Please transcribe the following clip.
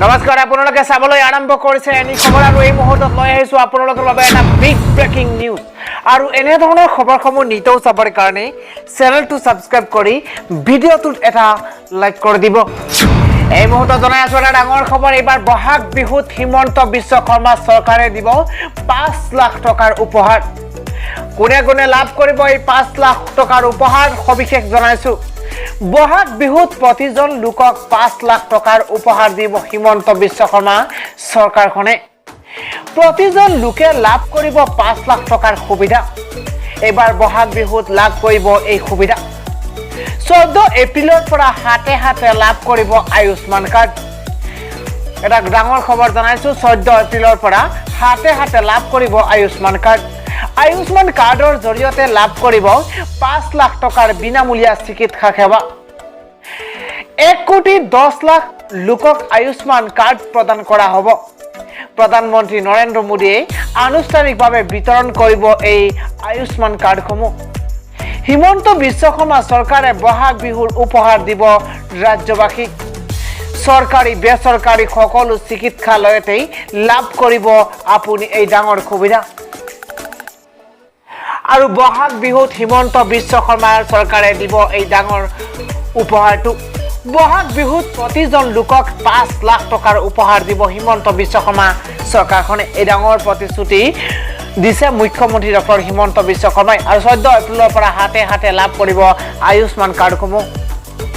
নমস্কাৰ, আপোনালোকে চাবলৈ আৰম্ভ কৰিছে এনি খবৰ আৰু এই মুহূৰ্তত লৈ আহিছোঁ আপোনালোকৰ বাবে এটা বিগ ব্ৰেকিং নিউজ। আৰু এনেধৰণৰ খবৰসমূহ নিতৌ চাবৰ কাৰণে চেনেলটো ছাবস্ক্ৰাইব কৰি ভিডিঅ'টোত এটা লাইক কৰি দিব। এই মুহূৰ্তত জনাই আছোঁ এটা ডাঙৰ খবৰ। এইবাৰ বহাগ বিহুত হিমন্ত বিশ্ব শৰ্মা চৰকাৰে দিব 5 লাখ টকাৰ উপহাৰ। কোনে কোনে লাভ কৰিব এই 5 লাখ টকাৰ উপহাৰ, সবিশেষ জনাইছো। বহাগ বিহুত প্ৰতিজন লোকক 5 লাখ টকাৰ উপহাৰ দিব হিমন্ত বিশ্ব শৰ্মা চৰকাৰখনে। প্ৰতিজন লোকে লাভ কৰিব 5 লাখ টকাৰ সুবিধা। এইবাৰ বহাগ বিহুত লাভ কৰিব এই সুবিধা। 14 এপ্ৰিলৰ পৰা হাতে হাতে লাভ কৰিব আয়ুষ্মান কাৰ্ড। এটা ডাঙৰ খবৰ জনাইছো, 14 এপ্ৰিলৰ পৰা হাতে হাতে লাভ কৰিব আয়ুষ্মান কাৰ্ড। আয়ুষ্মান কাৰ্ডৰ জৰিয়তে লাভ কৰিব 5 লাখ টকাৰ বিনামূলীয়া চিকিৎসা সেৱা। 1 কোটি 10 লাখ লোকক আয়ুষ্মান কাৰ্ড প্ৰদান কৰা হ'ব। প্ৰধানমন্ত্ৰী নৰেন্দ্ৰ মোদীয়ে আনুষ্ঠানিকভাৱে বিতৰণ কৰিব এই আয়ুষ্মান কাৰ্ডসমূহ। হিমন্ত বিশ্ব শৰ্মা চৰকাৰে বহাগ বিহুৰ উপহাৰ দিব ৰাজ্যবাসীক। চৰকাৰী, বেচৰকাৰী সকলো চিকিৎসালয়তেই লাভ কৰিব আপুনি এই ডাঙৰ সুবিধা। আৰু বহাগ বিহুত হিমন্ত বিশ্ব শৰ্মাৰ চৰকাৰে দিব এই ডাঙৰ উপহাৰটো। বহাগ বিহুত প্ৰতিজন লোকক 5 লাখ টকাৰ উপহাৰ দিব হিমন্ত বিশ্ব শৰ্মা চৰকাৰখনে। এই ডাঙৰ প্ৰতিশ্ৰুতি দিছে মুখ্যমন্ত্ৰী ডক্টৰ হিমন্ত বিশ্ব শৰ্মাই। আৰু 14 এপ্ৰিলৰ পৰা হাতে হাতে লাভ কৰিব আয়ুষ্মান কাৰ্ডসমূহ।